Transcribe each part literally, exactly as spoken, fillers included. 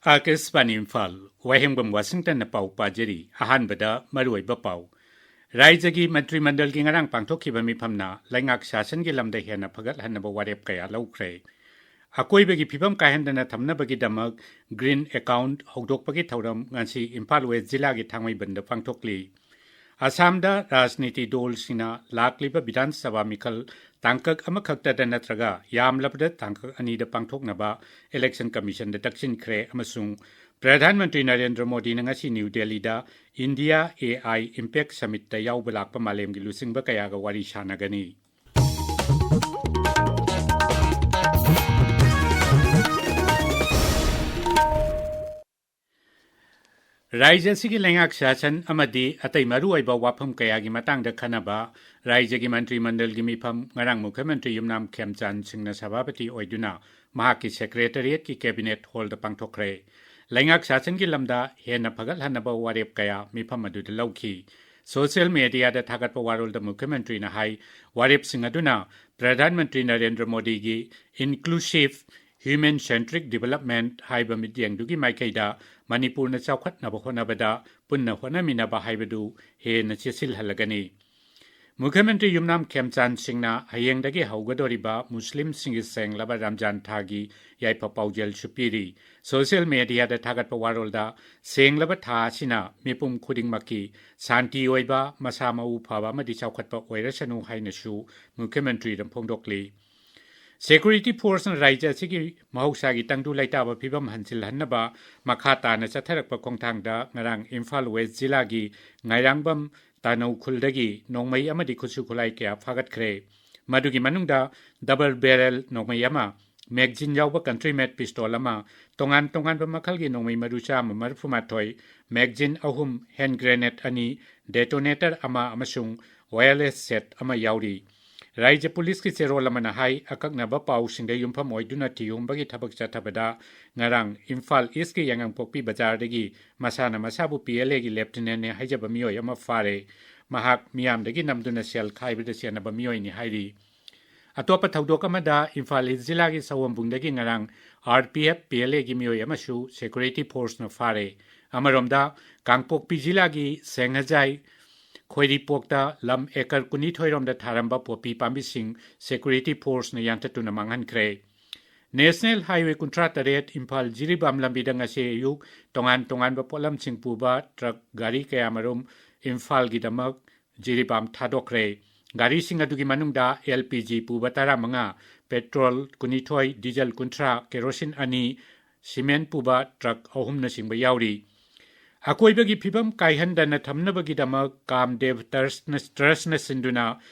ꯑꯥꯀꯥꯁꯕꯥꯅꯤ ꯏꯝꯐꯥꯜ, ꯋꯥꯍꯦꯡꯕꯝ ꯋꯥꯁꯤꯡꯇꯟꯅ ꯄꯥꯎ ꯄꯥꯖꯔꯤ꯫ ꯑꯍꯥꯟꯕꯗ ꯃꯔꯨꯑꯣꯏꯕ ꯄꯥꯎ꯫ ꯔꯥꯏꯖ꯭ꯌꯒꯤ ꯃꯟꯇ꯭ꯔꯤ ꯃꯟꯗꯜꯒꯤ ꯉꯔꯥꯡ ꯄꯥꯡꯊꯣꯛꯈꯤꯕ ꯃꯤꯐꯝꯅ ꯂꯩꯉꯥꯛ ꯁꯥꯁꯟꯒꯤ ꯂꯝꯗ ꯍꯦꯟꯅ ꯐꯒꯠꯍꯟꯅꯕ ꯋꯥꯔꯦꯞ ꯀꯌꯥ ꯂꯧꯈ꯭ꯔꯦ꯫ ꯑꯀꯣꯏꯕꯒꯤ ꯐꯤꯕꯝ ꯀꯥꯏꯍꯟꯗꯅ ꯊꯝꯅꯕꯒꯤꯗꯃꯛ Green Account ꯍꯧꯗꯣꯛꯄꯒꯤ ꯊꯧꯔꯝ ꯉꯁꯤ ꯏꯝꯐꯥꯜ ꯋꯦꯁ ꯖꯤꯂꯥꯒꯤ ꯊꯥꯡꯃꯩꯕꯟꯗ ꯄꯥꯡꯊꯣꯛꯂꯤ꯫ ꯑꯁꯥꯝꯗ ꯔꯥꯖꯅꯤꯇꯤ ꯗꯣꯜꯁꯤꯡꯅ ꯂꯥꯛꯂꯤꯕ ꯕꯤꯙꯥꯟ ꯁꯚꯥ ꯃꯤꯈꯜ ꯇꯥꯡꯀꯛ ꯑꯃꯈꯛꯇꯗ ꯅꯠꯇ꯭ꯔꯒ ꯌꯥꯝꯂꯕꯗ ꯇꯥꯡꯀꯛ ꯑꯅꯤꯗ ꯄꯥꯡꯊꯣꯛꯅꯕ ꯏꯂꯦꯛꯁꯟ ꯀꯃꯤꯁꯟꯗ ꯇꯛꯁꯤꯟꯈ꯭ꯔꯦ ꯑꯃꯁꯨꯡ ꯄ꯭ꯔꯙꯥꯟ ꯃꯟꯇ꯭ꯔꯤ ꯅꯔꯦꯟꯗ꯭ꯔ ꯃꯣꯗꯤꯅ ꯉꯁꯤ ꯅ꯭ꯌꯨ ꯗꯦꯜꯂꯤꯗ India A I Impact Summitꯇ ꯌꯥꯎꯕ ꯂꯥꯛꯄ ꯃꯥꯂꯦꯝꯒꯤ ꯂꯨꯆꯤꯡꯕ ꯀꯌꯥꯒ ꯋꯥꯔꯤ ꯁꯥꯟꯅꯒꯅꯤ꯫ ꯔꯥꯏꯖ꯭ꯌ ꯑꯁꯤꯒꯤ ꯂꯩꯉꯥꯛ ꯁꯥꯁꯟ ꯑꯃꯗꯤ ꯑꯇꯩ ꯃꯔꯨꯑꯣꯏꯕ ꯋꯥꯐꯝ ꯀꯌꯥꯒꯤ ꯃꯇꯥꯡꯗ ꯈꯟꯅꯕ ꯔꯥꯏꯖ꯭ꯌꯒꯤ ꯃꯟꯇ꯭ꯔꯤ ꯃꯟꯗꯜꯒꯤ ꯃꯤꯐꯝ ꯉꯔꯥꯡ ꯃꯨꯈ꯭ꯌ ꯃꯟꯇ꯭ꯔꯤ ꯌꯨꯝꯅꯥꯝ ꯈꯦꯝꯆꯥꯟ ꯁꯤꯡꯅ ꯁꯚꯥꯄꯇꯤ ꯑꯣꯏꯗꯨꯅ ꯃꯍꯥꯛꯀꯤ ꯁꯦꯀ꯭ꯔꯦꯇꯔꯤꯌꯦꯠꯀꯤ ꯀꯦꯕꯤꯅꯦꯠ ꯍꯣꯜꯗ ꯄꯥꯡꯊꯣꯛꯈ꯭ꯔꯦ꯫ ꯂꯩꯉꯥꯛ ꯁꯥꯁꯟꯒꯤ ꯂꯝꯗ ꯍꯦꯟꯅ ꯐꯒꯠꯍꯟꯅꯕ ꯋꯥꯔꯦꯞ ꯀꯌꯥ ꯃꯤꯐꯝ ꯑꯗꯨꯗ ꯂꯧꯈꯤ꯫ ꯁꯣꯁꯤꯌꯦꯜ ꯃꯦꯗꯤꯌꯥꯗ ꯊꯥꯒꯠꯄ ꯋꯥꯔꯣꯜꯗ ꯃꯨꯈ꯭ꯌ ꯃꯟꯇ꯭ꯔꯤꯅ ꯍꯥꯏ, ꯋꯥꯔꯦꯞꯁꯤꯡ ꯑꯗꯨꯅ ꯄ꯭ꯔꯙꯥꯟ ꯃꯟꯇ꯭ꯔꯤ ꯅꯔꯦꯟꯗ꯭ꯔ ꯃꯣꯗꯤꯒꯤ Inclusive Human Centric Development ꯍꯥꯏꯕ ꯃꯤꯠꯌꯦꯡꯗꯨꯒꯤ ꯃꯥꯏꯀꯩꯗ ꯃꯅꯤꯄꯨꯔꯅ ꯆꯥꯎꯈꯠꯅꯕ ꯍꯣꯠꯅꯕꯗ ꯄꯨꯟꯅ ꯍꯣꯠꯅꯃꯤꯟꯅꯕ ꯍꯥꯏꯕꯗꯨ ꯍꯦꯟꯅ ꯆꯦꯠꯁꯤꯜꯍꯜꯂꯒꯅꯤ꯫ ꯃꯨꯈ꯭ꯌ ꯃꯟꯇ꯭ꯔꯤ ꯌꯨꯝꯅꯥꯝ ꯈꯦꯝꯆꯥꯟ ꯁꯤꯡꯅ ꯍꯌꯦꯡꯗꯒꯤ ꯍꯧꯒꯗꯧꯔꯤꯕ ꯃꯨꯁꯂꯤꯝꯁꯤꯡꯒꯤ ꯁꯦꯡꯂꯕ ꯔꯝꯖꯥꯟ ꯊꯥꯒꯤ ꯌꯥꯏꯐ ꯄꯥꯎꯖꯦꯜꯁꯨ ꯄꯤꯔꯤ꯫ ꯁꯣꯁꯤꯌꯦꯜ ꯃꯦꯗꯤꯌꯥꯗ ꯊꯥꯒꯠꯄ ꯋꯥꯔꯣꯜꯗ ꯁꯦꯡꯂꯕ ꯊꯥ ꯑꯁꯤꯅ ꯃꯤꯄꯨꯝ ꯈꯨꯗꯤꯡꯃꯛꯀꯤ ꯁꯥꯟꯇꯤ ꯑꯣꯏꯕ, ꯃꯁꯥ ꯃꯎ ꯐꯕ ꯑꯃꯗꯤ ꯆꯥꯎꯈꯠꯄ ꯑꯣꯏꯔꯁꯅꯨ ꯍꯥꯏꯅꯁꯨ ꯃꯨꯈ꯭ꯌ ꯃꯟꯇ꯭ꯔꯤꯅ ꯐꯣꯡꯗꯣꯛꯂꯤ꯫ ꯁꯦꯀ꯭ꯌꯨꯔꯤꯇꯤ ꯐꯣꯔꯁꯅ ꯔꯥꯏꯖ꯭ꯌ ꯑꯁꯤꯒꯤ ꯃꯍꯧꯁꯥꯒꯤ ꯇꯪꯗꯨ ꯂꯩꯇꯥꯕ ꯐꯤꯕꯝ ꯍꯟꯖꯤꯜꯍꯟꯅꯕ ꯃꯈꯥ ꯇꯥꯅ ꯆꯠꯊꯔꯛꯄ ꯈꯣꯡꯊꯥꯡꯗ ꯉꯔꯥꯡ ꯏꯝꯐꯥꯜ ꯋꯦꯁ ꯖꯤꯂꯥꯒꯤ ꯉꯥꯏꯔꯥꯡꯕꯝ ꯇꯥꯅꯧ ꯈꯨꯜꯗꯒꯤ ꯅꯣꯡꯃꯩ ꯑꯃꯗꯤ ꯈꯨꯠꯁꯨ ꯈꯨꯠꯂꯥꯏ ꯀꯌꯥ ꯐꯥꯒꯠꯈ꯭ꯔꯦ꯫ ꯃꯗꯨꯒꯤ ꯃꯅꯨꯡꯗ ꯗꯕꯜ ꯕꯦꯔꯦꯜ ꯅꯣꯡꯃꯩ ꯑꯃ, ꯃꯦꯒꯖꯤꯟ ꯌꯥꯎꯕ ꯀꯟꯇ꯭ꯔꯤ ꯃꯦꯗ ꯄꯤꯁꯇꯣꯜ ꯑꯃ, ꯇꯣꯉꯥꯟ ꯇꯣꯉꯥꯟꯕ ꯃꯈꯜꯒꯤ ꯅꯣꯡꯃꯩ ꯃꯔꯨ ꯆꯥꯝꯃ ꯃꯔꯤꯐꯨ ꯃꯥꯊꯣꯏ, ꯃꯦꯒꯖꯤꯟ ꯑꯍꯨꯝ, ꯍꯦꯟ ꯒ꯭ꯔꯦꯅꯦꯗ ꯑꯅꯤ, ꯗꯦꯇꯣꯅꯦꯇꯔ ꯑꯃ ꯑꯃꯁꯨꯡ ꯋꯥꯌꯔꯂꯦꯁ ꯁꯦꯠ ꯑꯃ ꯌꯥꯎꯔꯤ꯫ ꯔꯥꯏꯖ꯭ꯌ ꯄꯨꯂꯤꯁꯀꯤ ꯆꯦꯔꯣꯜ ꯑꯃꯅ ꯍꯥꯏ, ꯑꯀꯛꯅꯕ ꯄꯥꯎꯁꯤꯡꯗ ꯌꯨꯝꯐꯝ ꯑꯣꯏꯗꯨꯅ ꯊꯤꯍꯨꯝꯕꯒꯤ ꯊꯕꯛ ꯆꯠꯊꯕꯗ ꯉꯔꯥꯡ ꯏꯝꯐꯥꯜ ꯏꯁꯀꯤ ꯌꯥꯏꯉꯪꯄꯣꯛꯄꯤ ꯕꯖꯥꯔꯗꯒꯤ ꯃꯁꯥꯅ ꯃꯁꯥꯕꯨ ꯄꯤ ꯑꯦꯜ ꯑꯦꯒꯤ ꯂꯦꯐꯇꯤꯅꯦꯟꯅꯦ ꯍꯥꯏꯖꯕ ꯃꯤꯑꯣꯏ ꯑꯃ ꯐꯥꯔꯦ꯫ ꯃꯍꯥꯛ ꯃꯤꯌꯥꯝꯗꯒꯤ ꯅꯝꯗꯨꯅ ꯁꯦꯜ ꯈꯥꯏꯕꯗ ꯆꯦꯟꯅꯕ ꯃꯤꯑꯣꯏꯅꯤ ꯍꯥꯏꯔꯤ꯫ ꯑꯇꯣꯞꯄ ꯊꯧꯗꯣꯛ ꯑꯃꯗ ꯏꯝꯐꯥꯜ ꯏꯁ ꯖꯤꯂꯥꯒꯤ ꯁꯑꯣꯝꯕꯨꯡꯗꯒꯤ ꯉꯔꯥꯡ R P F, P L ꯑꯦꯒꯤ ꯃꯤꯑꯣꯏ ꯑꯃꯁꯨ ꯁꯦꯀ꯭ꯌꯨꯔꯤꯇꯤ ꯐꯣꯔꯁꯅ ꯐꯥꯔꯦ꯫ ꯑꯃꯔꯣꯝꯗ ꯀꯥꯡꯄꯣꯛꯄꯤ ꯖꯤꯂꯥꯒꯤ ꯁꯦꯡꯍꯖꯥꯏ ꯈꯣꯏꯔꯤꯄꯣꯛꯇ ꯂꯝ ꯑꯦꯀꯔ ꯀꯨꯟꯅꯤꯊꯣꯏ ꯔꯣꯝꯗ ꯊꯥꯔꯝꯕ ꯄꯣꯄꯤ ꯄꯥꯝꯕꯤꯁꯤꯡ ꯁꯦꯀ꯭ꯌꯨꯔꯤꯇꯤ ꯐꯣꯔꯁꯅ ꯌꯥꯟꯊꯠꯇꯨꯅ ꯃꯥꯡꯍꯟꯈ꯭ꯔꯦ꯫ ꯅꯦꯁꯅꯦꯜ ꯍꯥꯏꯋꯦ ꯀꯨꯟꯊ꯭ꯔꯥ ꯇꯔꯦꯠ ꯏꯝꯐꯥꯜ ꯖꯤꯔꯤꯕꯥꯝ ꯂꯝꯕꯤꯗ ꯉꯁꯤ ꯑꯌꯨꯛ ꯇꯣꯉꯥꯟ ꯇꯣꯉꯥꯟꯕ ꯄꯣꯠꯂꯝꯁꯤꯡ ꯄꯨꯕ ꯇ꯭ꯔꯛ ꯒꯥꯔꯤ ꯀꯌꯥꯃꯔꯨꯝ ꯏꯝꯐꯥꯜꯒꯤꯗꯃꯛ ꯖꯤꯔꯤꯕꯥꯝ ꯊꯥꯗꯣꯛꯈ꯭ꯔꯦ꯫ ꯒꯥꯔꯤꯁꯤꯡ ꯑꯗꯨꯒꯤ ꯃꯅꯨꯡꯗ ꯑꯦꯜ ꯄꯤ ꯖꯤ ꯄꯨꯕ ꯇꯔꯥꯃꯉꯥ, ꯄꯦꯇ꯭ꯔꯣꯜ ꯀꯨꯟꯅꯤꯊꯣꯏ, ꯗꯤꯖꯜ ꯀꯨꯟꯊ꯭ꯔꯥ, ꯀꯦꯔꯣꯁꯤꯟ ꯑꯅꯤ, ꯁꯤꯃꯦꯟ ꯄꯨꯕ ꯇ꯭ꯔꯛ ꯑꯍꯨꯝꯅꯆꯤꯡꯕ ꯌꯥꯎꯔꯤ꯫ ꯑꯀꯣꯏꯕꯒꯤ ꯐꯤꯕꯝ ꯀꯥꯏꯍꯟꯗꯅ ꯊꯝꯅꯕꯒꯤꯗꯃꯛ ꯀꯥꯝꯗꯦꯕ ꯇ꯭ꯔꯁꯅ, ꯇ꯭ꯔꯁꯅ ꯁꯤꯟꯗꯨꯅ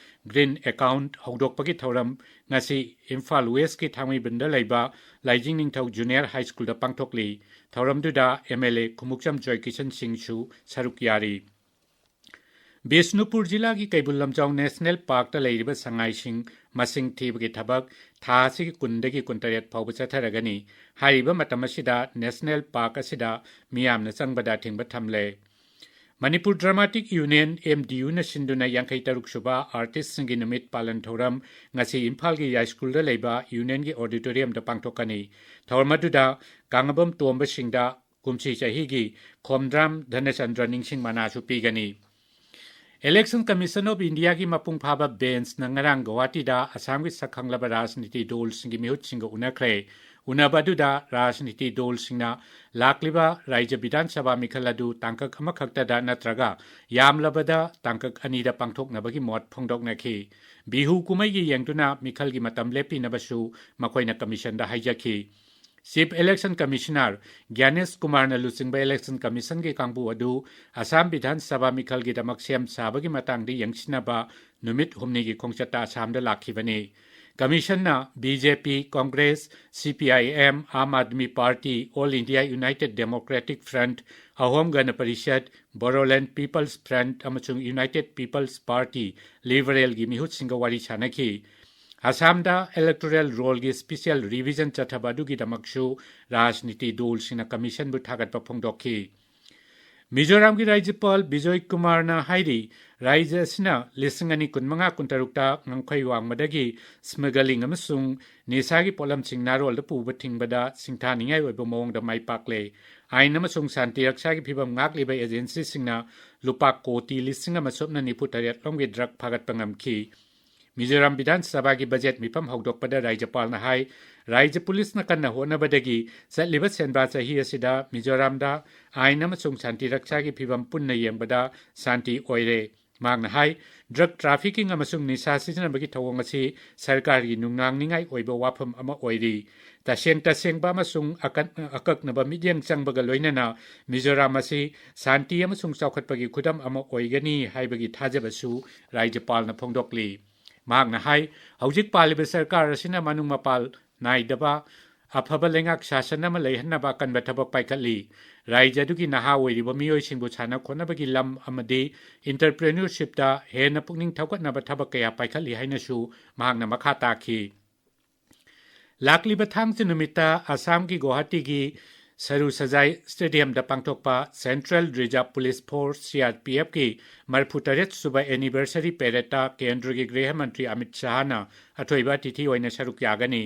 ꯒ꯭ꯔꯤꯟ ꯑꯦꯀꯥꯎꯟꯠ ꯍꯧꯗꯣꯛꯄꯒꯤ ꯊꯧꯔꯝ ꯉꯁꯤ ꯏꯝꯐꯥꯜ ꯋꯦꯁꯀꯤ ꯊꯥꯡꯃꯩꯕꯟꯗ ꯂꯩꯕ ꯂꯥꯏꯖꯤꯡ ꯅꯤꯡꯊꯧ ꯖꯨꯅꯤꯌꯔ ꯍꯥꯏ ꯁ꯭ꯀꯨꯜꯗ ꯄꯥꯡꯊꯣꯛꯂꯤ꯫ ꯊꯧꯔꯝꯗꯨꯗ ꯑꯦꯝ ꯑꯦꯜ ꯑꯦ ꯈꯨꯃꯨꯛꯆꯝ ꯖꯣꯏꯀꯤꯁꯟ ꯁꯤꯡꯁꯨ ꯁꯔꯨꯛ ꯌꯥꯔꯤ꯫ ꯕꯤꯁꯅꯨꯄꯨꯔ ꯖꯤꯂꯥꯒꯤ ꯀꯩꯕꯨꯜ ꯂꯝꯖꯥꯎ ꯅꯦꯁꯅꯦꯜ ꯄꯥꯔꯛꯇ ꯂꯩꯔꯤꯕ ꯁꯉꯥꯏꯁꯤꯡ ꯃꯁꯤꯡ ꯊꯤꯕꯒꯤ ꯊꯕꯛ ꯊꯥ ꯑꯁꯤꯒꯤ ꯀꯨꯟꯗꯒꯤ ꯀꯨꯟꯇꯔꯦꯠ ꯐꯥꯎꯕ ꯆꯠꯊꯔꯒꯅꯤ꯫ ꯍꯥꯏꯔꯤꯕ ꯃꯇꯝ ꯑꯁꯤꯗ ꯅꯦꯁꯅꯦꯜ ꯄꯥꯔꯛ ꯑꯁꯤꯗ ꯃꯤꯌꯥꯝꯅ ꯆꯪꯕꯗ ꯑꯊꯤꯡꯕ ꯊꯝꯂꯦ꯫ Manipur dramatic union, M D ꯌꯨꯅ ꯁꯤꯟꯗꯨꯅ ꯌꯥꯡꯈꯩ ꯇꯔꯨꯛ ꯁꯨꯕ ꯑꯥꯔꯇꯤꯁ꯭ꯠꯁꯤꯡꯒꯤ ꯅꯨꯃꯤꯠ ꯄꯥꯂꯟ ꯊꯧꯔꯝ ꯉꯁꯤ ꯏꯝꯐꯥꯜꯒꯤ ꯌꯥꯏꯁ꯭ꯀꯨꯜꯗ ꯂꯩꯕ ꯌꯨꯅꯤꯌꯟꯒꯤ ꯑꯣꯗꯤꯇꯣꯔꯤꯌꯝꯗ ꯄꯥꯡꯊꯣꯛꯀꯅꯤ꯫ ꯊꯧꯔꯝ ꯑꯗꯨꯗ ꯀꯥꯡꯉꯕꯝ ꯇꯣꯝꯕꯁꯤꯡꯗ ꯀꯨꯝꯁꯤ ꯆꯍꯤꯒꯤ ꯈꯣꯝꯗ꯭ꯔꯥꯝ ꯙꯅꯆꯟꯗ꯭ꯔ ꯅꯤꯡꯁꯤꯡ ꯃꯅꯥꯁꯨ ꯄꯤꯒꯅꯤ꯫ Election Commission of Indiaꯒꯤ ꯃꯄꯨꯡ ꯐꯥꯕ ꯕꯦꯟꯆꯅ ꯉꯔꯥꯡ ꯒꯧꯍꯥꯇꯤꯗ ꯑꯁꯥꯝꯒꯤ ꯁꯛꯈꯪꯂꯕ ꯔꯥꯖꯅꯤꯇꯤ ꯗꯣꯜꯁꯤꯡꯒꯤ ꯃꯤꯍꯨꯠꯁꯤꯡꯒ ꯎꯅꯈ꯭ꯔꯦ꯫ ꯎꯅꯕ ꯑꯗꯨꯗ ꯔꯥꯖꯅꯤꯇꯤ ꯗꯣꯜꯁꯤꯡꯅ ꯂꯥꯛꯂꯤꯕ ꯔꯥꯖ꯭ꯌ ꯕꯤꯙꯥꯟ ꯁꯚꯥ ꯃꯤꯈꯜ ꯑꯗꯨ ꯇꯥꯡꯀꯛ ꯑꯃꯈꯛꯇꯗ ꯅꯠꯇ꯭ꯔꯒ ꯌꯥꯝꯂꯕꯗ ꯇꯥꯡꯀꯛ ꯑꯅꯤꯗ ꯄꯥꯡꯊꯣꯛꯅꯕꯒꯤ ꯃꯣꯠ ꯐꯣꯡꯗꯣꯛꯅꯈꯤ꯫ ꯕꯤꯍꯨ ꯀꯨꯝꯍꯩꯒꯤ ꯌꯦꯡꯗꯨꯅ ꯃꯤꯈꯜꯒꯤ ꯃꯇꯝ ꯂꯦꯞꯄꯤꯅꯕꯁꯨ ꯃꯈꯣꯏꯅ ꯀꯃꯤꯁꯟꯗ ꯍꯥꯏꯖꯈꯤ꯫ Chief Election Commissioner ꯒ꯭ꯌꯥꯅꯦꯁ ꯀꯨꯃꯥꯔꯅ ꯂꯨꯆꯤꯡꯕ Election Commissionꯒꯤ ꯀꯥꯡꯕꯨ ꯑꯗꯨ ꯑꯁꯥꯝ ꯕꯤꯙꯥꯟ ꯁꯚꯥ ꯃꯤꯈꯜꯒꯤꯗꯃꯛ ꯁꯦꯝ ꯁꯥꯕꯒꯤ ꯃꯇꯥꯡꯗ ꯌꯦꯡꯁꯤꯟꯅꯕ ꯅꯨꯃꯤꯠ ꯍꯨꯝꯅꯤꯒꯤ ꯈꯣꯡꯆꯠꯇ ꯑꯁꯥꯝꯗ ꯂꯥꯛꯈꯤꯕꯅꯤ꯫ ꯀꯃꯤꯁꯟꯅ B J P, Congress, C P I M, Aam Aadmi party, All India United Democratic Front, Asom Gana Parishad, Bodoland People's Front ꯑꯃꯁꯨꯡ United People's Party, Liberalꯒꯤ ꯃꯤꯍꯨꯠꯁꯤꯡꯒ ꯋꯥꯔꯤ ꯁꯥꯅꯈꯤ꯫ ꯑꯁꯥꯝꯗ electoral rollꯒꯤ special revision ꯆꯠꯊꯕ ꯑꯗꯨꯒꯤꯗꯃꯛꯁꯨ ꯔꯥꯖꯅꯤꯇꯤ ꯗꯣꯜꯁꯤꯡꯅ ꯀꯃꯤꯁꯟꯕꯨ ꯊꯥꯒꯠꯄ ꯐꯣꯡꯗꯣꯛꯈꯤ꯫ ꯃꯤꯖꯣꯔꯥꯝꯒꯤ ꯔꯥꯖ꯭ꯌꯄꯥꯜ ꯕꯤꯖꯣꯏ ꯀꯨꯃꯥꯔꯅ ꯍꯥꯏꯔꯤ, ꯔꯥꯖ꯭ꯌ ꯑꯁꯤꯅ ꯂꯤꯁꯤꯡ ꯑꯅꯤ ꯀꯨꯟꯃꯉꯥ ꯀꯨꯟꯇꯔꯨꯛꯇ ꯉꯝꯈꯩ ꯋꯥꯡꯃꯗꯒꯤ smuggling ꯑꯃꯁꯨꯡ ꯅꯤꯁꯥꯒꯤ ꯄꯣꯠꯂꯝꯁꯤꯡ ꯅꯥꯔꯣꯜꯗ ꯄꯨꯕ ꯊꯤꯡꯕꯗ ꯁꯤꯡꯊꯥꯅꯤꯡꯉꯥꯏ ꯑꯣꯏꯕ ꯃꯑꯣꯡꯗ ꯃꯥꯏ ꯄꯥꯛꯂꯦ꯫ ꯑꯥꯏꯟ ꯑꯃꯁꯨꯡ ꯁꯥꯟꯇꯤ ꯔꯛꯁꯥꯒꯤ ꯐꯤꯕꯝ ꯉꯥꯛꯂꯤꯕ agencyꯁꯤꯡꯅ ꯂꯨꯄꯥ ꯀꯣꯇꯤ ꯂꯤꯁꯤꯡ ꯑꯃ ꯁꯨꯞꯅ ꯅꯤꯐꯨ ꯇꯔꯦꯠ ꯂꯣꯝꯒꯤ drug ꯐꯥꯒꯠꯄ ꯉꯝꯈꯤ꯫ ꯃꯤꯖꯣꯔꯥꯝ ꯕꯤꯙꯥꯟ ꯁꯚꯥꯒꯤ budget ꯃꯤꯐꯝ ꯍꯧꯗꯣꯛꯄꯗ ꯔꯥꯖ꯭ꯌꯄꯥꯜꯅ ꯍꯥꯏ, ꯔꯥꯖ꯭ꯌ ꯄꯨꯂꯤꯁꯅ ꯀꯟꯅ ꯍꯣꯠꯅꯕꯗꯒꯤ ꯆꯠꯂꯤꯕ ꯁꯦꯟꯕꯥ ꯆꯍꯤ ꯑꯁꯤꯗ ꯃꯤꯖꯣꯔꯥꯝꯗ ꯑꯥꯏꯟ ꯑꯃꯁꯨꯡ ꯁꯥꯟꯇꯤ ꯔꯛꯁꯥꯒꯤ ꯐꯤꯕꯝ ꯄꯨꯟꯅ ꯌꯦꯡꯕꯗ ꯁꯥꯟꯇꯤ ꯑꯣꯏꯔꯦ꯫ ꯃꯍꯥꯛꯅ ꯍꯥꯏ, drug trafficking ꯑꯃꯁꯨꯡ ꯅꯤꯁꯥ ꯁꯤꯖꯤꯟꯅꯕꯒꯤ ꯊꯧꯑꯣꯡ ꯑꯁꯤ ꯁꯔꯀꯥꯔꯒꯤ ꯅꯨꯡꯅꯥꯡꯅꯤꯡꯉꯥꯏ ꯑꯣꯏꯕ ꯋꯥꯐꯝ ꯑꯃ ꯑꯣꯏꯔꯤ꯫ ꯇꯁꯦꯡ ꯇꯁꯦꯡꯕ ꯑꯃꯁꯨꯡ ꯑꯀꯟ-, ꯑꯀꯛꯅꯕ ꯃꯤꯠꯌꯦꯡ ꯆꯪꯕꯒ ꯂꯣꯏꯅꯅ ꯃꯤꯖꯣꯔꯥꯝ ꯑꯁꯤ ꯁꯥꯟꯇꯤ ꯑꯃꯁꯨꯡ ꯆꯥꯎꯈꯠꯄꯒꯤ ꯈꯨꯗꯝ ꯑꯃ ꯑꯣꯏꯒꯅꯤ ꯍꯥꯏꯕꯒꯤ ꯊꯥꯖꯕꯁꯨ ꯔꯥꯖ꯭ꯌꯄꯥꯜꯅ ꯐꯣꯡꯗꯣꯛꯂꯤ꯫ ꯃꯍꯥꯛꯅ ꯍꯥꯏ, ꯍꯧꯖꯤꯛ ꯄꯥꯜꯂꯤꯕ ꯁꯔꯀꯥꯔ ꯑꯁꯤꯅ ꯃꯅꯨꯡ ꯃꯄꯥꯜ ꯅꯥꯏꯗꯕ ꯑꯐꯕ ꯂꯩꯉꯥꯛ ꯁꯥꯁꯟ ꯑꯃ ꯂꯩꯍꯟꯅꯕ ꯑꯀꯟꯕ ꯊꯕꯛ ꯄꯥꯏꯈꯠꯂꯤ꯫ ꯔꯥꯖ꯭ꯌ ꯑꯗꯨꯒꯤ ꯅꯍꯥ ꯑꯣꯏꯔꯤꯕ ꯃꯤꯑꯣꯏꯁꯤꯡꯕꯨ ꯁꯥꯟꯅ ꯈꯣꯠꯅꯕꯒꯤ ꯂꯝ ꯑꯃꯗꯤ entrepreneurshipꯇ ꯍꯦꯟꯅ ꯄꯨꯛꯅꯤꯡ ꯊꯧꯒꯠꯅꯕ ꯊꯕꯛ ꯀꯌꯥ ꯄꯥꯏꯈꯠꯂꯤ ꯍꯥꯏꯅꯁꯨ ꯃꯍꯥꯛꯅ ꯃꯈꯥ ꯇꯥꯈꯤ꯫ ꯂꯥꯛꯂꯤꯕ ꯊꯥꯡꯖ ꯅꯨꯃꯤꯠꯇ ꯑꯁꯥꯝꯒꯤ ꯒꯨꯋꯥꯍꯥꯇꯤꯒꯤ ꯁꯔꯨ ꯁꯖꯥꯏ stadiumꯗ ꯄꯥꯡꯊꯣꯛꯄ Central Reserve Police Force, CRPFꯀꯤ ꯃꯔꯤꯐꯨ ꯇꯔꯦꯠ ꯁꯨꯕ anniversary paradeꯇ ꯀꯦꯟꯗ꯭ꯔꯒꯤ ꯒ꯭ꯔꯤꯍ ꯃꯟꯇ꯭ꯔꯤ ꯑꯃꯤꯠ ꯁꯍꯥꯅ ꯑꯊꯣꯏꯕ ꯑꯇꯤꯊꯤ ꯑꯣꯏꯅ ꯁꯔꯨꯛ ꯌꯥꯒꯅꯤ꯫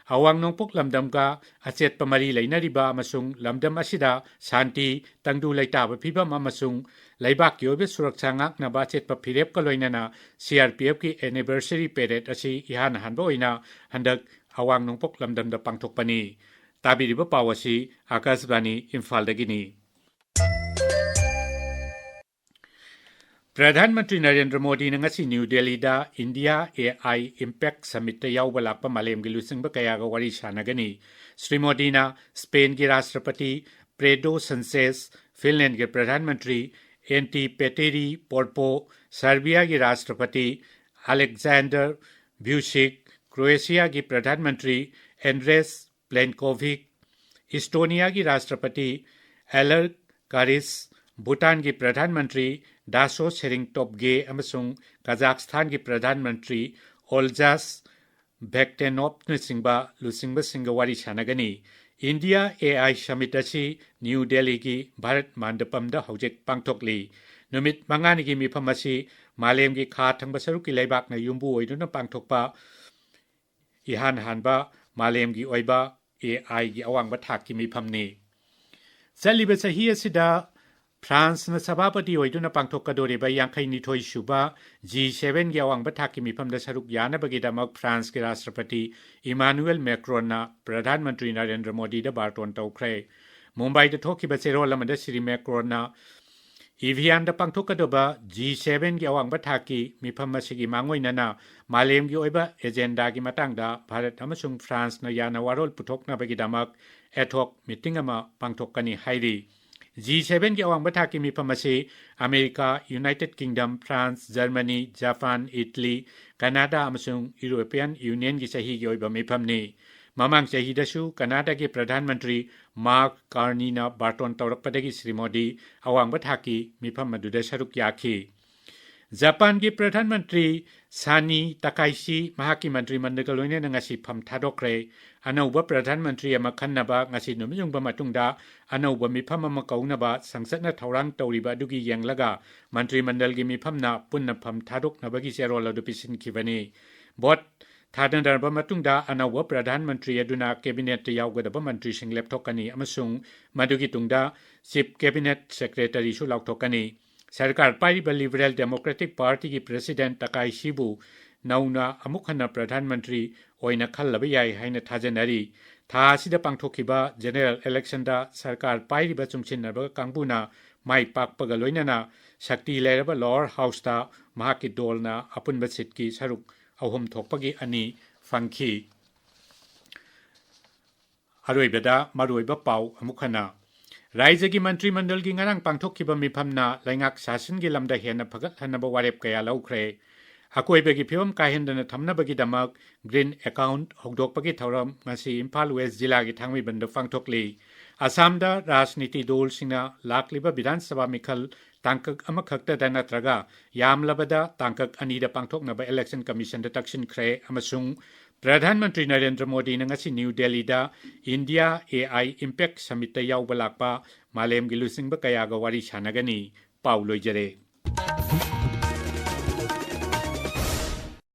ꯑꯋꯥꯡ ꯅꯣꯡꯄꯣꯛ ꯂꯝꯗꯝꯒ ꯑꯆꯦꯠꯄ ꯃꯔꯤ ꯂꯩꯅꯔꯤꯕ ꯑꯃꯁꯨꯡ ꯂꯝꯗꯝ ꯑꯁꯤꯗ ꯁꯥꯟꯇꯤ, ꯇꯪꯗꯨ ꯂꯩꯇꯥꯕ ꯐꯤꯕꯝ ꯑꯃꯁꯨꯡ ꯂꯩꯕꯥꯛꯀꯤ ꯑꯣꯏꯕ ꯁꯨꯔꯛꯁꯥ ꯉꯥꯛꯅꯕ ꯑꯆꯦꯠꯄ ꯐꯤꯔꯦꯞꯀ ꯂꯣꯏꯅꯅ CRPFꯀꯤ anniversary parade ꯑꯁꯤ ꯏꯍꯥꯟ ꯍꯥꯟꯕ ꯑꯣꯏꯅ ꯍꯟꯗꯛ ꯑꯋꯥꯡ ꯅꯣꯡꯄꯣꯛ ꯂꯝꯗꯝꯗ ꯄꯥꯡꯊꯣꯛꯄꯅꯤ꯫ ꯇꯥꯕꯤꯔꯤꯕ ꯄꯥꯎ ꯑꯁꯤ ꯑꯥꯀꯥꯁꯕꯥꯅꯤ ꯏꯝꯐꯥꯜꯗꯒꯤꯅꯤ꯫ ꯄ꯭ꯔꯙꯥꯟ ꯃꯟꯇ꯭ꯔꯤ ꯅꯔꯦꯟꯗ꯭ꯔ ꯃꯣꯗꯤꯅ ꯉꯁꯤ ꯅ꯭ꯌꯨ ꯗꯦꯜꯂꯤꯗ India AI Impact Summitꯇ ꯌꯥꯎꯕ ꯂꯥꯛꯄ ꯃꯥꯂꯦꯝꯒꯤ ꯂꯨꯆꯤꯡꯕ ꯀꯌꯥꯒ ꯋꯥꯔꯤ ꯁꯥꯟꯅꯒꯅꯤ꯫ ꯁ꯭ꯔꯤ ꯃꯣꯗꯤꯅ ꯁ꯭ꯄꯦꯟꯒꯤ ꯔꯥꯁꯇ꯭ꯔꯄꯇꯤ ꯄ꯭ꯔꯦꯗꯣ ꯁꯟꯆꯦꯁ, ꯐꯤꯟꯂꯦꯟꯒꯤ ꯄ꯭ꯔꯙꯥꯟ ꯃꯟꯇ꯭ꯔꯤ ꯑꯦꯟꯇꯤ ꯄꯦꯇꯦꯔꯤ ꯄꯣꯔꯄꯣ, ꯁꯔꯕꯤꯌꯥꯒꯤ ꯔꯥꯁꯇ꯭ꯔꯄꯇꯤ ꯑꯂꯦꯛꯖꯥꯟꯗꯔ ꯚ꯭ꯌꯨꯁꯤꯛ, ꯀ꯭ꯔꯣꯑꯦꯁꯤꯌꯥꯒꯤ ꯄ꯭ꯔꯙꯥꯟ ꯃꯟꯇ꯭ꯔꯤ ꯑꯦꯟꯗ꯭ꯔꯦꯁ ꯄ꯭ꯂꯦꯟꯀꯣꯚꯤꯛ, ꯏꯁꯇꯣꯅꯤꯌꯥꯒꯤ ꯔꯥꯁꯇ꯭ꯔꯄꯇꯤ ꯑꯦꯂꯔ ꯀꯥꯔꯤꯁ, ꯚꯨꯇꯥꯟꯒꯤ ꯄ꯭ꯔꯙꯥꯟ ꯃꯟꯇ꯭ꯔꯤ ꯗꯥꯁꯣ ꯁꯦꯔꯤꯡ ꯇꯣꯞꯒꯦ ꯑꯃꯁꯨꯡ ꯀꯖꯥꯛꯁꯊꯥꯟꯒꯤ ꯄ꯭ꯔꯙꯥꯟ ꯃꯟꯇ꯭ꯔꯤ ꯑꯣꯜꯖꯥꯁ ꯚꯦꯛꯇꯦꯅꯣꯞꯅꯆꯤꯡꯕ ꯂꯨꯆꯤꯡꯕꯁꯤꯡꯒ ꯋꯥꯔꯤ ꯁꯥꯟꯅꯒꯅꯤ꯫ India A I Summit ꯑꯁꯤ ꯅ꯭ꯌꯨ ꯗꯦꯜꯂꯤꯒꯤ ꯚꯥꯔꯠ ꯃꯟꯗꯄꯝꯗ ꯍꯧꯖꯤꯛ ꯄꯥꯡꯊꯣꯛꯂꯤ꯫ ꯅꯨꯃꯤꯠ ꯃꯉꯥꯅꯤꯒꯤ ꯃꯤꯐꯝ ꯑꯁꯤ ꯃꯥꯂꯦꯝꯒꯤ ꯈꯥ ꯊꯪꯕ ꯁꯔꯨꯛꯀꯤ ꯂꯩꯕꯥꯛꯅ ꯌꯨꯝꯕꯨ ꯑꯣꯏꯗꯨꯅ ꯄꯥꯡꯊꯣꯛꯄ ꯏꯍꯥꯟ ꯍꯥꯟꯕ ꯃꯥꯂꯦꯝꯒꯤ ꯑꯣꯏꯕ A Iꯒꯤ ꯑꯋꯥꯡꯕ ꯊꯥꯛꯀꯤ ꯃꯤꯐꯝꯅꯤ꯫ ꯆꯠꯂꯤꯕ ꯆꯍꯤ ꯑꯁꯤꯗ ꯐ꯭ꯔꯥꯟꯁꯅ ꯁꯚꯥꯄꯇꯤ ꯑꯣꯏꯗꯨꯅ ꯄꯥꯡꯊꯣꯛꯀꯗꯧꯔꯤꯕ ꯌꯥꯡꯈꯩꯅꯤꯊꯣꯏ ꯁꯨꯕ G sevenꯒꯤ ꯑꯋꯥꯡꯕ ꯊꯥꯛꯀꯤ ꯃꯤꯐꯝꯗ ꯁꯔꯨꯛ ꯌꯥꯅꯕꯒꯤꯗꯃꯛ ꯐ꯭ꯔꯥꯟꯁꯀꯤ ꯔꯥꯁꯇ꯭ꯔꯄꯇꯤ ꯏꯃꯥꯅꯨꯑꯦꯜ ꯃꯦꯀ꯭ꯔꯣꯟꯅ ꯄ꯭ꯔꯙꯥꯟ ꯃꯟꯇ꯭ꯔꯤ ꯅꯔꯦꯟꯗ꯭ꯔ ꯃꯣꯗꯤꯗ ꯕꯥꯔꯇꯣꯟ ꯇꯧꯈ꯭ꯔꯦ꯫ ꯃꯨꯝꯕꯥꯏꯗ ꯊꯣꯛꯈꯤꯕ ꯆꯦꯔꯣꯜ ꯑꯃꯗ ꯁ꯭ꯔꯤ ꯃꯦꯀ꯭ꯔꯣꯟꯅ ꯏꯚꯤꯌꯥꯟꯗ ꯄꯥꯡꯊꯣꯛꯀꯗꯧꯕ G sevenꯒꯤ ꯑꯋꯥꯡꯕ ꯊꯥꯛꯀꯤ ꯃꯤꯐꯝ ꯑꯁꯤꯒꯤ ꯃꯥꯡꯑꯣꯏꯅꯅ ꯃꯥꯂꯦꯝꯒꯤ ꯑꯣꯏꯕ ꯑꯦꯖꯦꯟꯗꯥꯒꯤ ꯃꯇꯥꯡꯗ ꯚꯥꯔꯠ ꯑꯃꯁꯨꯡ ꯐ꯭ꯔꯥꯟꯁꯅ ꯌꯥꯅ ꯋꯥꯔꯣꯜ ꯄꯨꯊꯣꯛꯅꯕꯒꯤꯗꯃꯛ ad hoc meeting ꯑꯃ ꯄꯥꯡꯊꯣꯛꯀꯅꯤ ꯍꯥꯏꯔꯤ꯫ G sevenꯒꯤ ꯑꯋꯥꯡꯕ ꯊꯥꯛꯀꯤ ꯃꯤꯐꯝ ꯑꯁꯤ America, United Kingdom, France, Germany, Japan, Italy, Canada ꯑꯃꯁꯨꯡ ꯌꯨꯔꯣꯄꯤꯌꯟ ꯌꯨꯅꯤꯌꯟꯒꯤ ꯆꯍꯤꯒꯤ ꯑꯣꯏꯕ ꯃꯤꯐꯝꯅꯤ꯫ ꯃꯃꯥꯡ ꯆꯍꯤꯗꯁꯨ ꯀꯅꯥꯗꯥꯒꯤ ꯄ꯭ꯔꯙꯥꯟ ꯃꯟꯇ꯭ꯔꯤ ꯃꯥꯔꯛ ꯀꯥꯔꯅꯤꯅ ꯕꯥꯔꯇꯣꯟ ꯇꯧꯔꯛꯄꯗꯒꯤ ꯁ꯭ꯔꯤ ꯃꯣꯗꯤ ꯑꯋꯥꯡꯕ ꯊꯥꯛꯀꯤ ꯃꯤꯐꯝ ꯑꯗꯨꯗ ꯁꯔꯨꯛ ꯌꯥꯈꯤ꯫ ꯖꯄꯥꯟꯒꯤ ꯄ꯭ꯔꯙꯥꯟ ꯃꯟꯇ꯭ꯔꯤ ꯁꯥꯅꯤ ꯇꯀꯥꯏꯁꯤ ꯃꯍꯥꯛꯀꯤ ꯃꯟꯇ꯭ꯔꯤ ꯃꯟꯗꯜꯒ ꯂꯣꯏꯅꯅ ꯉꯁꯤ ꯐꯝ ꯊꯥꯗꯣꯛꯈ꯭ꯔꯦ꯫ ꯑꯅꯧꯕ ꯄ꯭ꯔꯙꯥꯟ ꯃꯟꯇ꯭ꯔꯤ ꯑꯃ ꯈꯟꯅꯕ ꯉꯁꯤ ꯅꯨꯃꯤꯠ ꯌꯨꯡꯕ ꯃꯇꯨꯡꯗ ꯑꯅꯧꯕ ꯃꯤꯐꯝ ꯑꯃ ꯀꯧꯅꯕ ꯁꯪꯁꯠꯅ ꯊꯧꯔꯥꯡ ꯇꯧꯔꯤꯕ ꯑꯗꯨꯒꯤ ꯌꯦꯡꯂꯒ ꯃꯟꯇ꯭ꯔꯤ ꯃꯟꯗꯜꯒꯤ ꯃꯤꯐꯝꯅ ꯄꯨꯟꯅ ꯐꯝ ꯊꯥꯗꯣꯛꯅꯕꯒꯤ ꯆꯦꯔꯣꯜ ꯑꯗꯨ ꯄꯤꯁꯤꯟꯈꯤꯕꯅꯤ꯫ ꯚꯣꯠ ꯊꯥꯗꯅꯔꯕ ꯃꯇꯨꯡꯗ ꯑꯅꯧꯕ ꯄ꯭ꯔꯙꯥꯟ ꯃꯟꯇ꯭ꯔꯤ ꯑꯗꯨꯅ ꯀꯦꯕꯤꯅꯦꯠꯇ ꯌꯥꯎꯒꯗꯕ ꯃꯟꯇ꯭ꯔꯤꯁꯤꯡ ꯂꯦꯞꯊꯣꯛꯀꯅꯤ ꯑꯃꯁꯨꯡ ꯃꯗꯨꯒꯤ ꯇꯨꯡꯗ ꯆꯤꯐ ꯀꯦꯕꯤꯅꯦꯠ ꯁꯦꯀ꯭ꯔꯦꯇꯔꯤꯁꯨ ꯂꯥꯎꯊꯣꯛꯀꯅꯤ꯫ ꯁꯔꯀꯥꯔ ꯄꯥꯏꯔꯤꯕ ꯂꯤꯕꯔꯦꯜ ꯗꯦꯃꯣꯀ꯭ꯔꯦꯇꯤꯛ ꯄꯥꯔꯇꯤꯒꯤ ꯄ꯭ꯔꯦꯁꯤꯗꯦꯟꯠ ꯇꯀꯥꯏꯁꯤꯕꯨ ꯅꯧꯅ ꯑꯃꯨꯛ ꯍꯟꯅ ꯄ꯭ꯔꯙꯥꯟ ꯃꯟꯇ꯭ꯔꯤ ꯑꯣꯏꯅ ꯈꯜꯂꯕ ꯌꯥꯏ ꯍꯥꯏꯅ ꯊꯥꯖꯅꯔꯤ꯫ ꯊꯥ ꯑꯁꯤꯗ ꯄꯥꯡꯊꯣꯛꯈꯤꯕ ꯖꯦꯅꯦꯔꯦꯜ ꯏꯂꯦꯛꯁꯟꯗ ꯁꯔꯀꯥꯔ ꯄꯥꯏꯔꯤꯕ ꯆꯨꯡꯁꯤꯟꯅꯕ ꯀꯥꯡꯕꯨꯅ ꯃꯥꯏ ꯄꯥꯛꯄꯒ ꯂꯣꯏꯅꯅ ꯁꯛꯇꯤ ꯂꯩꯔꯕ ꯂꯣꯋꯔ ꯍꯥꯎꯁꯇ ꯃꯍꯥꯛꯀꯤ ꯗꯣꯜꯅ ꯑꯄꯨꯟꯕ ꯁꯤꯠꯀꯤ ꯁꯔꯨꯛ ꯑꯍꯨꯝ ꯊꯣꯛꯄꯒꯤ ꯑꯅꯤ ꯐꯪꯈꯤ꯫ ꯑꯔꯣꯏꯕꯗ ꯃꯔꯨꯑꯣꯏꯕ ꯄꯥꯎ ꯑꯃꯨꯛ ꯍꯟꯅ꯫ ꯔꯥꯏꯖ꯭ꯌꯒꯤ ꯃꯟꯇ꯭ꯔꯤ ꯃꯟꯗꯜꯒꯤ ꯉꯔꯥꯡ ꯄꯥꯡꯊꯣꯛꯈꯤꯕ ꯃꯤꯐꯝꯅ ꯂꯩꯉꯥꯛ ꯁꯥꯁꯟꯒꯤ ꯂꯝꯗ ꯍꯦꯟꯅ ꯐꯒꯠꯍꯟꯅꯕ ꯋꯥꯔꯦꯞ ꯀꯌꯥ ꯂꯧꯈ꯭ꯔꯦ꯫ ꯑꯀꯣꯏꯕꯒꯤ ꯐꯤꯕꯝ ꯀꯥꯏꯍꯟꯗꯅ ꯊꯝꯅꯕꯒꯤꯗꯃꯛ ꯒ꯭ꯔꯤꯟ ꯑꯦꯀꯥꯎꯟꯠ ꯍꯧꯗꯣꯛꯄꯒꯤ ꯊꯧꯔꯝ ꯉꯁꯤ ꯏꯝꯐꯥꯜ ꯋꯦꯁ ꯖꯤꯂꯥꯒꯤ ꯊꯥꯡꯃꯩꯕꯟꯗ ꯄꯥꯡꯊꯣꯛꯂꯤ꯫ ꯑꯁꯥꯝꯗ ꯔꯥꯖꯅꯤꯇꯤ ꯗꯣꯜꯁꯤꯡꯅ ꯂꯥꯛꯂꯤꯕ ꯕꯤꯙꯥꯟ ꯁꯚꯥ ꯃꯤꯈꯜ ꯇꯥꯡꯀꯛ ꯑꯃꯈꯛꯇꯗ ꯅꯠꯇ꯭ꯔꯒ ꯌꯥꯝꯂꯕꯗ ꯇꯥꯡꯀꯛ ꯑꯅꯤꯗ ꯄꯥꯡꯊꯣꯛꯅꯕ ꯏꯂꯦꯛꯁꯟ ꯀꯃꯤꯁꯟꯗ ꯇꯛꯁꯤꯟꯈ꯭ꯔꯦ ꯑꯃꯁꯨꯡ ꯄ꯭ꯔꯙꯥꯟ ꯃꯟꯇ꯭ꯔꯤ ꯅꯔꯦꯟꯗ꯭ꯔ ꯃꯣꯗꯤꯅ ꯉꯁꯤ ꯅ꯭ꯌꯨ ꯗꯦꯜꯂꯤꯗ ꯏꯟꯗꯤꯌꯥ ꯑꯦ ꯑꯥꯏ ꯏꯝꯄꯦꯛ ꯁꯃꯤꯠꯇ ꯌꯥꯎꯕ ꯂꯥꯛꯄ ꯃꯥꯂꯦꯝꯒꯤ ꯂꯨꯆꯤꯡꯕ ꯀꯌꯥꯒ ꯋꯥꯔꯤ ꯁꯥꯟꯅꯒꯅꯤ꯫ ꯄꯥꯎ ꯂꯣꯏꯖꯔꯦ꯫